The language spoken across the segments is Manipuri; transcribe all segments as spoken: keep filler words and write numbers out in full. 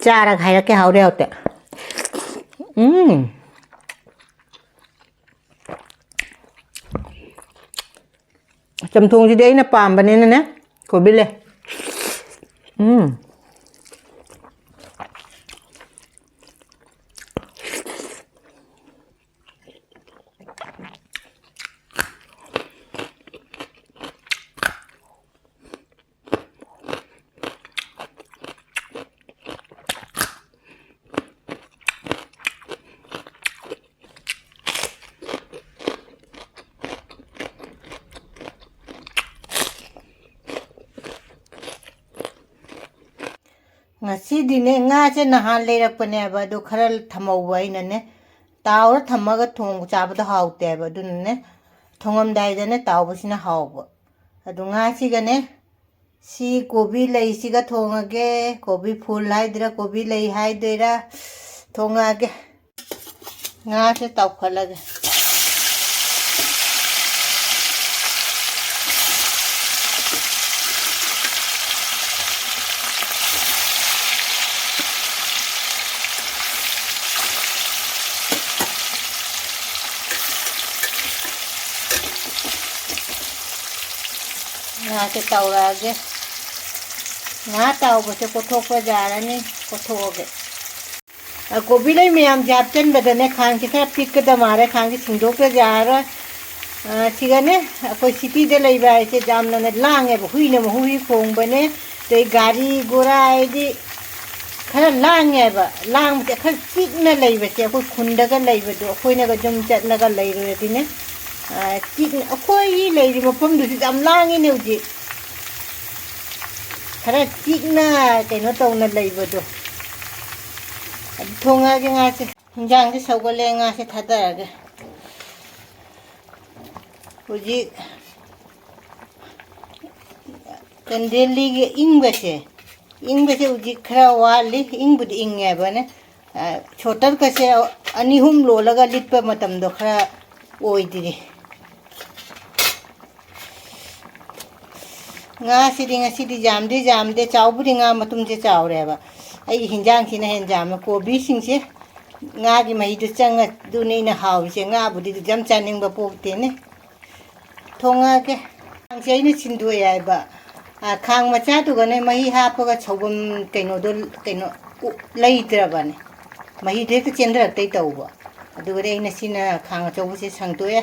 ꯆꯥꯔꯒ ꯍꯥꯏꯔꯛꯀꯦ, ꯍꯥꯎꯔꯦ ꯍꯥꯎꯇꯦ꯫ ꯎꯝ꯫ ꯆꯝꯊꯣꯡꯁꯤꯗꯤ ꯑꯩꯅ ꯄꯥꯝꯕꯅꯤꯅꯅꯦ, ꯀꯣꯕꯤ ꯂꯩ꯫ ꯎꯝ꯫ ꯉꯁꯤꯗꯤꯅꯦ, ꯉꯥꯁꯦ ꯅꯍꯥꯟ ꯂꯩꯔꯛꯄꯅꯦꯕ, ꯑꯗꯨ ꯈꯔ ꯊꯝꯍꯧꯕ ꯑꯩꯅꯅꯦ, ꯇꯥꯎꯔ ꯊꯝꯃꯒ ꯊꯣꯡ ꯆꯥꯕꯗꯣ ꯍꯥꯎꯇꯦꯕ, ꯑꯗꯨꯅꯅꯦ, ꯊꯣꯡꯉꯝꯗꯥꯏꯗꯅꯦ ꯇꯥꯎꯕꯁꯤꯅ ꯍꯥꯎꯕ꯫ ꯑꯗꯨ ꯉꯥꯁꯤꯒꯅꯦ, ꯁꯤ ꯀꯣꯕꯤ ꯂꯩꯁꯤꯒ ꯊꯣꯡꯉꯒꯦ, ꯀꯣꯕꯤ ꯐꯨꯜ ꯍꯥꯏꯗꯣꯏꯔꯥ, ꯀꯣꯕꯤ ꯂꯩ ꯍꯥꯏꯗꯣꯏꯔꯥ, ꯊꯣꯡꯉꯛꯑꯒꯦ꯫ ꯉꯥꯁꯦ ꯇꯥꯎꯈꯠꯂꯒꯦ꯫ ꯉꯥꯁꯦ ꯇꯥꯎꯔꯛꯑꯒꯦ꯫ ꯉꯥ ꯇꯥꯎꯕꯁꯦ ꯀꯣꯠꯊꯣꯛꯄ ꯌꯥꯔꯅꯤ, ꯀꯣꯠꯊꯣꯛꯑꯒꯦ꯫ ꯑ, ꯀꯣꯕꯤ ꯂꯩ ꯃꯌꯥꯝꯁꯦ ꯍꯥꯞꯆꯤꯟꯕꯗꯅꯦ, ꯈꯥꯡꯁꯦ ꯈꯔ ꯄꯤꯛꯀꯗ ꯃꯥꯜꯂꯦ, ꯈꯥꯡꯁꯦ ꯁꯤꯡꯗꯣꯛꯇ ꯌꯥꯔꯔꯣꯏ꯫ ꯑ, ꯁꯤꯒꯅꯦ, ꯑꯩꯈꯣꯏ ꯁꯤꯇꯤꯗ ꯂꯩꯕ ꯍꯥꯏꯁꯦ ꯌꯥꯝꯅꯅꯦ ꯂꯥꯡꯉꯦꯕ, ꯍꯨꯏꯅ ꯃꯍꯨ ꯈꯣꯡꯕꯅꯦ, ꯑꯗꯩ ꯒꯥꯔꯤ ꯒꯨꯔꯥ ꯍꯥꯏꯗꯤ ꯈꯔ ꯂꯥꯡꯉꯦꯕ꯫ ꯂꯥꯡꯕꯁꯦ ꯈꯔ ꯆꯤꯛꯅ ꯂꯩꯕꯁꯦ, ꯑꯩꯈꯣꯏ ꯈꯨꯟꯗꯒ ꯂꯩꯕꯗꯣ, ꯑꯩꯈꯣꯏꯅꯒ ꯌꯨꯝ ꯆꯠꯂꯒ ꯂꯩꯔꯨꯔꯗꯤꯅꯦ, ꯑ, ꯆꯤꯛꯅ, ꯑꯩꯈꯣꯏꯒꯤ ꯂꯩꯔꯤꯕ ꯃꯐꯝꯗꯨꯁꯨ ꯌꯥꯝ ꯂꯥꯡꯉꯤꯅꯦ ꯍꯧꯖꯤꯛ꯫ ꯈꯔ ꯆꯤꯛꯅ ꯀꯩꯅꯣ ꯇꯧꯅ ꯂꯩꯕꯗꯣ꯫ ꯑꯗꯨ ꯊꯣꯡꯉꯛꯑꯒꯦ ꯉꯥꯁꯦ꯫ ꯍꯤꯟꯖꯥꯡꯁꯦ ꯁꯧꯒꯠꯂꯦ, ꯉꯥꯁꯦ ꯊꯥꯗꯔꯒꯦ꯫ ꯍꯧꯖꯤꯛ ꯀꯦꯟꯗꯦꯜꯂꯤꯒꯤ ꯏꯪꯕꯁꯦ, ꯏꯪꯕꯁꯦ ꯍꯧꯖꯤꯛ ꯈꯔ ꯋꯥꯠꯂꯤ, ꯏꯪꯕꯨꯗꯤ ꯏꯪꯉꯦꯕꯅꯦ꯫ ꯑ, ꯁ꯭ꯋꯦꯇꯔꯒꯁꯦ ꯑꯅꯤ ꯑꯍꯨꯝ ꯂꯣꯜꯂꯒ ꯂꯤꯠꯄ ꯃꯇꯝꯗꯣ ꯈꯔ ꯑꯣꯏꯗ꯭ꯔꯤ꯫ ꯉꯥꯁꯤꯗꯤ ꯉꯁꯤꯗꯤ ꯌꯥꯝꯗꯤ ꯌꯥꯝꯗꯦ, ꯆꯥꯎꯕꯨꯗꯤ ꯉꯥ ꯃꯇꯨꯝꯁꯦ ꯆꯥꯎꯔꯦꯕ꯫ ꯑꯩꯒꯤ ꯍꯤꯟꯖꯥꯡꯁꯤꯅ ꯍꯦꯟꯅ ꯌꯥꯝꯃꯦ꯫ ꯀꯣꯕꯤꯁꯤꯡꯁꯦ ꯉꯥꯒꯤ ꯃꯍꯤꯗꯨ ꯆꯪꯉ-, ꯑꯗꯨꯅꯦ ꯑꯩꯅ ꯍꯥꯎꯔꯤꯁꯦ꯫ ꯉꯥꯕꯨꯗꯤ ꯌꯥꯝ ꯆꯥꯅꯤꯡꯕ ꯄꯣꯛꯇꯦꯅꯦ꯫ ꯊꯣꯡꯉꯛꯑꯒꯦ꯫ ꯈꯥꯡꯁꯦ ꯑꯩꯅ ꯁꯤꯟꯗꯣꯛꯑꯦ ꯍꯥꯏꯕ꯫ ꯑ, ꯈꯥꯡ ꯃꯆꯥꯗꯨꯒꯅꯦ ꯃꯍꯤ ꯍꯥꯞꯄꯒ ꯁꯧꯕꯝ ꯀꯩꯅꯣꯗꯣ, ꯀꯩꯅꯣ, ꯎ-, ꯂꯩꯇ꯭ꯔꯕꯅꯦ꯫ ꯃꯍꯤꯗꯣ ꯍꯦꯛꯇ ꯆꯦꯟꯊꯔꯛꯇꯩ ꯇꯧꯕ꯫ ꯑꯗꯨꯒꯗꯤ ꯑꯩꯅ ꯁꯤꯅ ꯈꯥꯡ ꯑꯆꯧꯕꯁꯦ ꯁꯪꯗꯣꯛꯑꯦ꯫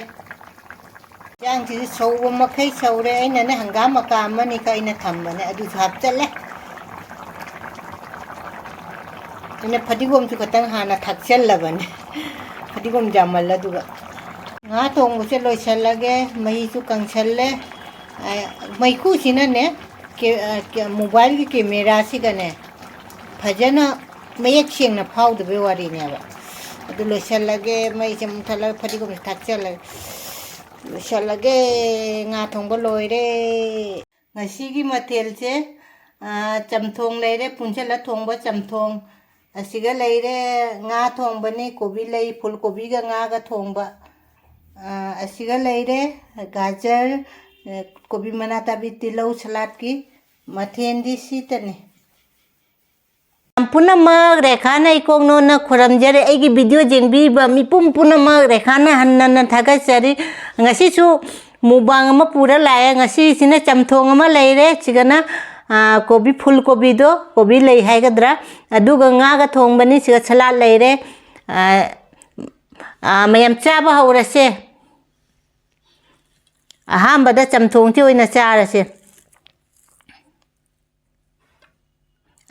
ꯏꯟꯖꯥꯡꯁꯤꯁꯨ ꯁꯧꯕ ꯃꯈꯩ ꯁꯧꯔꯦ꯫ ꯑꯩꯅꯅꯦ ꯍꯪꯒꯥꯝ ꯃꯀꯥ ꯑꯃꯅꯤꯈꯛ ꯑꯩꯅ ꯊꯝꯕꯅꯦ, ꯑꯗꯨꯁꯨ ꯍꯥꯞꯆꯜꯂꯦ꯫ ꯑꯩꯅ ꯐꯗꯤꯒꯣꯝꯁꯨ ꯈꯇꯪ ꯍꯥꯟꯅ ꯊꯥꯛꯆꯜꯂꯕꯅꯦ, ꯐꯗꯤꯒꯣꯝ ꯌꯥꯝꯃꯜꯂ꯫ ꯑꯗꯨꯒ ꯉꯥ ꯊꯣꯡꯕꯁꯦ ꯂꯣꯏꯁꯜꯂꯒꯦ, ꯃꯍꯤꯁꯨ ꯀꯪꯁꯜꯂꯦ꯫ ꯑ, ꯃꯩꯈꯨꯁꯤꯅꯅꯦ, ꯀꯦ-, ꯑ, ꯀꯦ-, ꯃꯣꯕꯥꯏꯜꯒꯤ ꯀꯦꯃꯦꯔꯥꯁꯤꯒꯅꯦ ꯐꯖꯅ ꯃꯌꯦꯛ ꯁꯦꯡꯅ ꯐꯥꯎꯗꯕꯩ ꯋꯥꯔꯤꯅꯦꯕ꯫ ꯑꯗꯨ ꯂꯣꯏꯁꯜꯂꯒꯦ, ꯃꯩꯁꯦ ꯃꯨꯠꯊꯠꯂꯒ ꯐꯗꯤꯒꯣꯝꯁꯦ ꯊꯥꯛꯆꯜꯂꯒꯦ꯫ ꯂꯣꯏꯁꯜꯂꯒꯦ, ꯉꯥ ꯊꯣꯡꯕ ꯂꯣꯏꯔꯦ꯫ ꯉꯁꯤꯒꯤ ꯃꯊꯦꯜꯁꯦ, ꯑ, ꯆꯝꯊꯣꯡ ꯂꯩꯔꯦ, ꯄꯨꯟꯁꯤꯜꯂ ꯊꯣꯡꯕ ꯆꯝꯊꯣꯡ꯫ ꯑꯁꯤꯒ ꯂꯩꯔꯦ, ꯉꯥ ꯊꯣꯡꯕꯅꯤ, ꯀꯣꯕꯤ ꯂꯩ, ꯐꯨꯜ ꯀꯣꯕꯤꯒ ꯉꯥꯒ ꯊꯣꯡꯕ꯫ ꯑ, ꯑꯁꯤꯒ ꯂꯩꯔꯦ, ꯒꯥꯖꯔ, ꯑ, ꯀꯣꯕꯤ ꯃꯅꯥ ꯇꯥꯕꯤ, ꯇꯤꯜꯍꯧ, ꯁꯂꯥꯠꯀꯤ ꯃꯊꯦꯜꯗꯤ ꯁꯤꯇꯅꯤ꯫ ꯃꯌꯥꯝ ꯄꯨꯝꯅꯃꯛ ꯔꯦꯈꯥꯅ ꯏꯀꯣꯛ ꯅꯣꯟꯅ ꯈꯨꯔꯝꯖꯔꯤ꯫ ꯑꯩꯒꯤ ꯚꯤꯗꯤꯑꯣ ꯌꯦꯡꯕꯤꯕ ꯃꯤꯄꯨꯝ ꯄꯨꯝꯅꯃꯛ ꯔꯦꯈꯥꯅ ꯍꯟꯅ ꯍꯟꯅ ꯊꯥꯒꯠꯆꯔꯤ꯫ ꯉꯁꯤꯁꯨ ꯃꯨꯛꯕꯥꯡ ꯑꯃ ꯄꯨꯔ ꯂꯥꯛꯑꯦ꯫ ꯉꯁꯤꯁꯤꯅ ꯆꯝꯊꯣꯡ ꯑꯃ ꯂꯩꯔꯦ, ꯁꯤꯒꯅ, ꯑ, ꯀꯣꯕꯤ, ꯐꯨꯜ ꯀꯣꯕꯤꯗꯣ, ꯀꯣꯕꯤ ꯂꯩ ꯍꯥꯏꯒꯗ꯭ꯔꯥ, ꯑꯗꯨꯒ ꯉꯥꯒ ꯊꯣꯡꯕꯅꯤ꯫ ꯁꯤꯒ ꯁꯂꯥꯠ ꯂꯩꯔꯦ꯫ ꯑ, ꯑ, ꯃꯌꯥꯝ ꯆꯥꯕ ꯍꯧꯔꯁꯦ꯫ ꯑꯍꯥꯟꯕꯗ ꯆꯝꯊꯣꯡꯁꯤ ꯑꯣꯏꯅ ꯆꯥꯔꯁꯦ꯫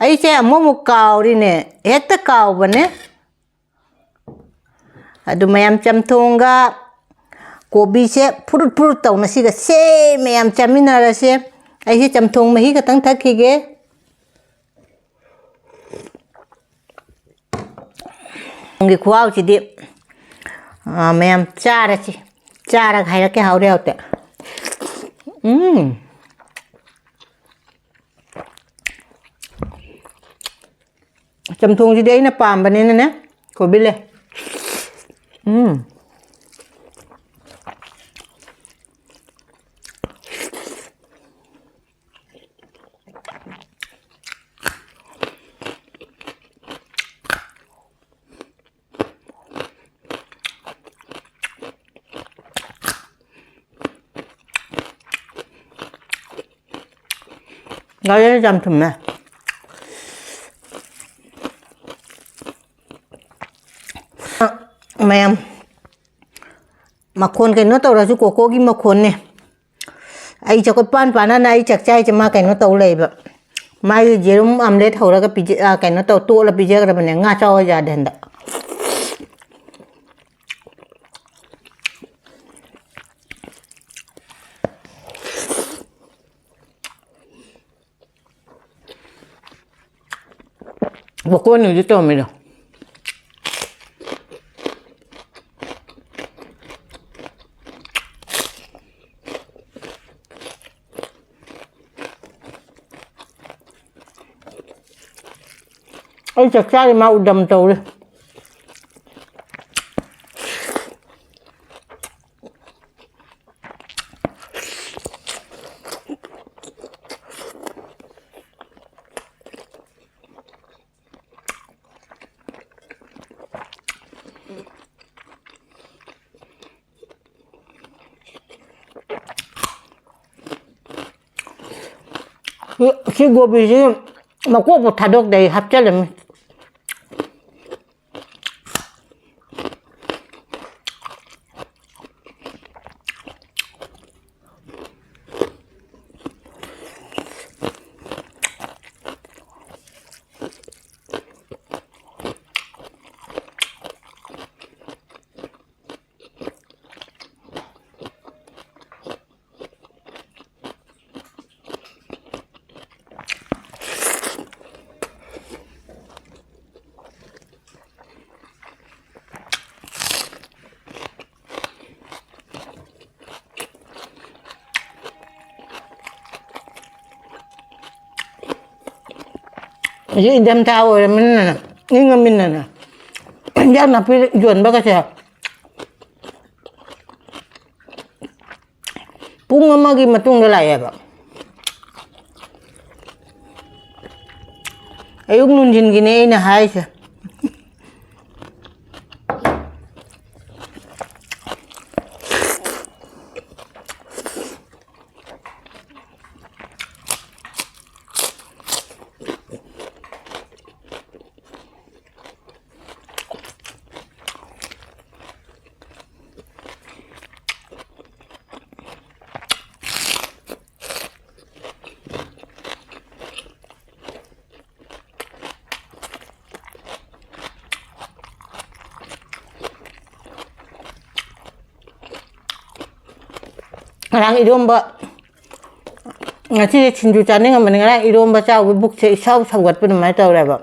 ꯑꯩꯁꯦ ꯑꯃꯨꯛ ꯑꯃꯨꯛ ꯀꯥꯎꯔꯤꯅꯦ, ꯍꯦꯛꯇ ꯀꯥꯎꯕꯅꯦ꯫ ꯑꯗꯨ ꯃꯌꯥꯝ ꯆꯝꯊꯣꯡꯒ ꯀꯣꯕꯤꯁꯦ ꯐꯨꯔꯨꯠ ꯐꯨꯔꯨꯠ ꯇꯧꯅ ꯁꯤꯒ ꯁꯦ ꯃꯌꯥꯝ ꯆꯥꯃꯤꯟꯅꯔꯁꯦ꯫ ꯑꯩꯁꯦ ꯆꯝꯊꯣꯡ ꯃꯍꯤ ꯈꯛꯇꯪ ꯊꯛꯈꯤꯒꯦ꯫ ꯒꯤ ꯈꯨꯍꯥꯎꯁꯤꯗꯤ, ꯑ, ꯃꯌꯥꯝ ꯆꯥꯔꯁꯤ꯫ ꯆꯥꯔꯒ ꯍꯥꯏꯔꯛꯀꯦ, ꯍꯥꯎꯔꯦ ꯍꯥꯎꯇꯦ꯫ ꯎꯝ꯫ ꯆꯝꯊꯣꯡꯁꯤꯗꯤ ꯑꯩꯅ ꯄꯥꯝꯕꯅꯤꯅꯅꯦ, ꯀꯣꯕꯤ ꯂꯩ꯫ ꯎꯝ꯫ ꯉꯥꯔꯤꯁꯦ ꯌꯥꯝ ꯊꯨꯝꯃꯦ꯫ ꯃꯌꯥꯝ, ꯃꯈꯣꯟ ꯀꯩꯅꯣ ꯇꯧꯔꯁꯨ ꯀꯣꯀꯣꯒꯤ ꯃꯈꯣꯟꯅꯦ꯫ ꯑꯩ ꯆꯥꯛꯈꯨꯠ ꯄꯥꯟ ꯄꯥꯟꯅꯅ ꯑꯩ ꯆꯥꯛ ꯆꯥꯏꯁꯦ ꯃꯥ ꯀꯩꯅꯣ ꯇꯧ ꯂꯩꯕ꯫ ꯃꯥꯒꯤ ꯌꯦꯔꯨꯝ ꯑꯣꯝꯂꯦꯠ ꯍꯧꯔꯒ ꯄꯤꯖ-, ꯑ, ꯀꯩꯅꯣ ꯇꯧ, ꯇꯣꯠꯂ ꯄꯤꯖꯈ꯭ꯔꯕꯅꯦ꯫ ꯉꯥ ꯆꯥꯎ ꯌꯥꯗꯦ ꯍꯟꯗꯛ꯫ ꯃꯀꯣꯟꯅꯤꯗꯤ ꯇꯧꯔꯝꯃꯤꯗꯣ꯫ ꯑꯩ ꯆꯥꯛ ꯆꯥꯔꯤ, ꯃꯥ ꯎꯗꯝ ꯇꯧꯔꯤ꯫ ꯁꯤ ꯀꯣꯕꯤꯁꯤ ꯃꯀꯣꯛꯄꯨ ꯊꯥꯗꯣꯛꯇꯦ, ꯑꯩ ꯍꯥꯞꯆꯤꯜꯂꯝꯃꯤ꯫ ꯍꯧꯖꯤꯛ ꯏꯪꯊꯝꯊꯥ ꯑꯣꯏꯔꯃꯤꯅꯅꯦ, ꯏꯪꯉꯃꯤꯅꯅꯦ, ꯏꯟꯖꯥꯡ ꯅꯥꯄꯤ ꯌꯣꯟꯕꯒꯁꯦ ꯄꯨꯡ ꯑꯃꯒꯤ ꯃꯇꯨꯡꯗ ꯂꯥꯛꯑꯦꯕ꯫ ꯑꯌꯨꯛ ꯅꯨꯡꯊꯤꯟꯒꯤꯅꯦ ꯑꯩꯅ ꯍꯥꯏꯁꯦ꯫ ꯉꯔꯥꯡ ꯏꯔꯣꯝꯕ, ꯉꯁꯤꯁꯦ ꯁꯤꯡꯖꯨ ꯆꯥꯅꯤꯡꯉꯝꯕꯅꯤ, ꯉꯔꯥꯡ ꯏꯔꯣꯝꯕ ꯆꯥꯎꯕ ꯕꯨꯛꯁꯦ ꯏꯁꯥꯎ ꯁꯧꯒꯠꯄ ꯑꯗꯨꯃꯥꯏꯅ ꯇꯧꯔꯦꯕ꯫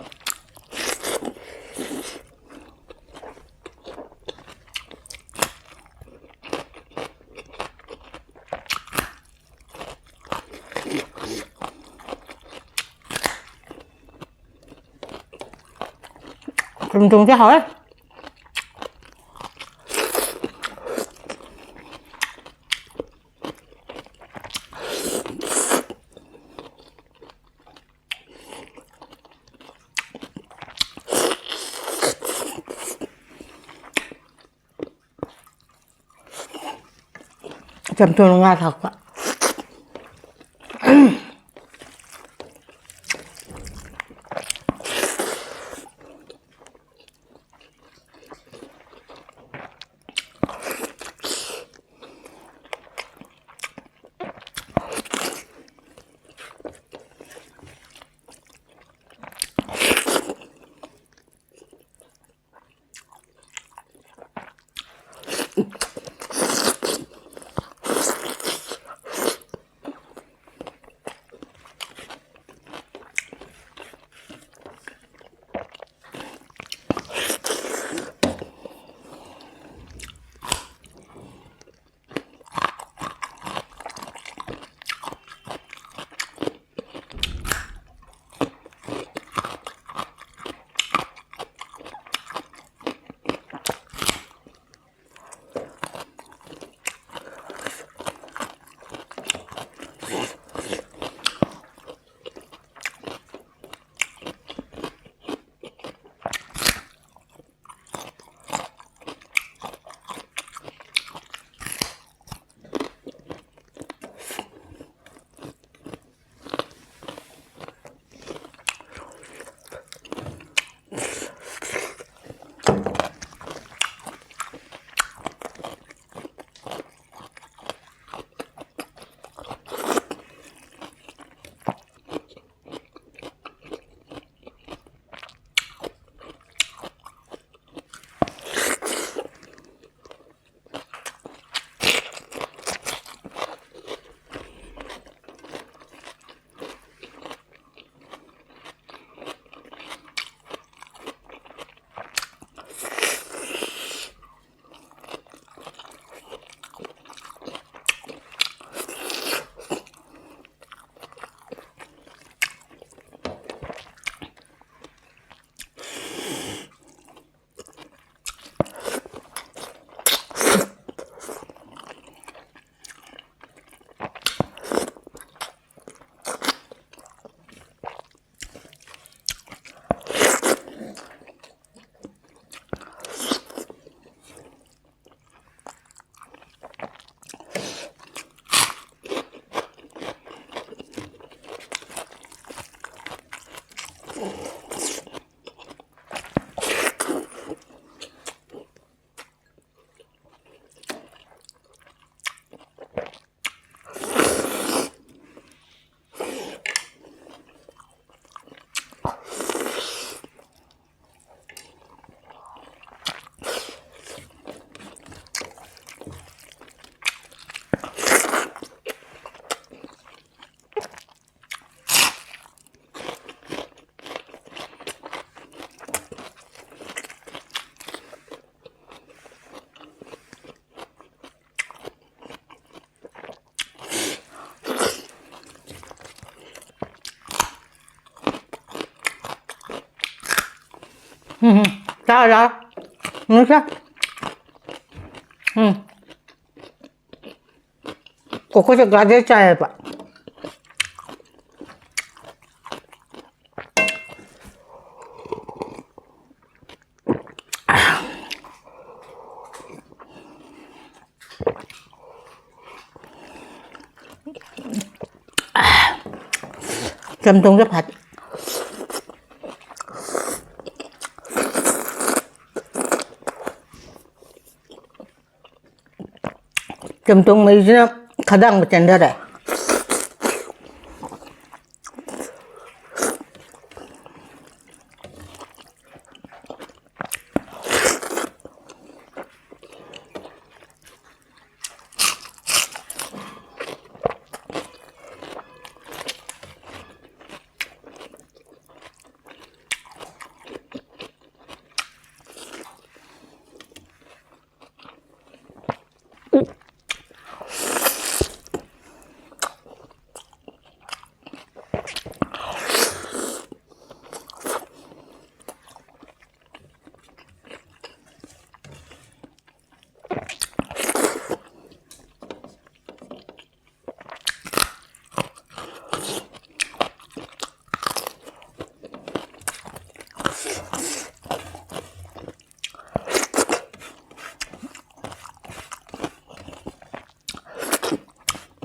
ꯆꯝꯊꯣꯡꯁꯦ ꯍꯥꯎꯋꯦ꯫ ꯆꯝꯊꯣꯡ ꯉꯥ ꯊꯥꯛꯄ꯫ ꯎꯝ, ꯆꯥꯔꯣ, ꯆꯥꯔꯣ꯫ ꯎꯝ, ꯆꯥ꯫ ꯎꯝ꯫ ꯀꯣꯀꯣꯁꯦ ꯒꯥꯖꯔ ꯆꯥꯏꯌꯦꯕ꯫ ꯆꯝꯊꯣꯡꯁꯦ ꯐꯠ-, ꯆꯝꯊꯣꯡ ꯃꯍꯤꯁꯤꯅ ꯈꯗꯥꯡꯕ ꯆꯦꯟꯊꯔꯦ꯫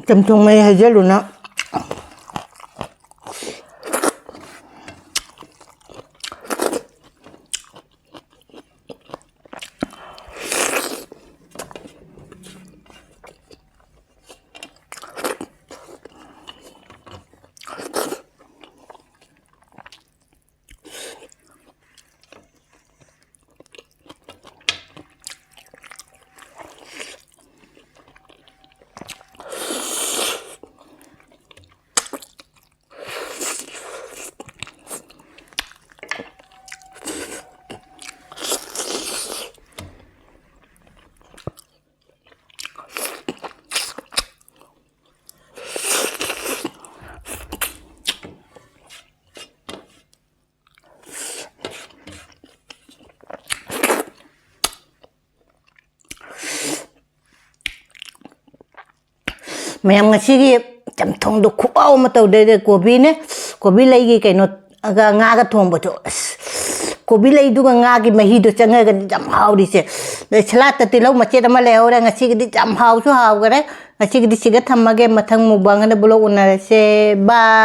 ꯆꯝꯊꯣꯡ ꯃꯍꯤ ꯍꯩꯖꯜꯂꯨꯅ꯫ ꯃꯌꯥꯝ, ꯉꯁꯤꯒꯤ ꯆꯝꯊꯣꯡꯗꯣ ꯈꯨꯍꯥꯎ ꯑꯃ ꯇꯧꯗꯣꯏꯅꯦ꯫ ꯀꯣꯕꯤꯅꯦ, ꯀꯣꯕꯤ ꯂꯩꯒꯤ ꯀꯩꯅꯣ, ꯑꯒ ꯉꯥꯒ ꯊꯣꯡꯕꯗꯣ꯫ ꯑꯁ, ꯀꯣꯕꯤ ꯂꯩꯗꯨꯒ ꯉꯥꯒꯤ ꯃꯍꯤꯗꯣ ꯆꯪꯉꯒꯅꯤ ꯌꯥꯝ ꯍꯥꯎꯔꯤꯁꯦ꯫ ꯑꯗꯩ ꯁꯂꯥꯠꯇ ꯇꯤꯜꯍꯧ ꯃꯆꯦꯠ ꯑꯃ ꯂꯩꯍꯧꯔꯦ꯫ ꯉꯁꯤꯒꯤꯗꯤ ꯌꯥꯝ ꯍꯥꯎꯁꯨ ꯍꯥꯎꯈꯔꯦ꯫ ꯉꯁꯤꯒꯤꯗꯤ ꯁꯤꯒ ꯊꯝꯃꯒꯦ꯫ ꯃꯊꯪ ꯃꯨꯛꯕꯥꯡꯗ ꯕ꯭ꯂꯣꯛ ꯎꯅꯔꯁꯦ꯫ ꯕꯥꯏ꯫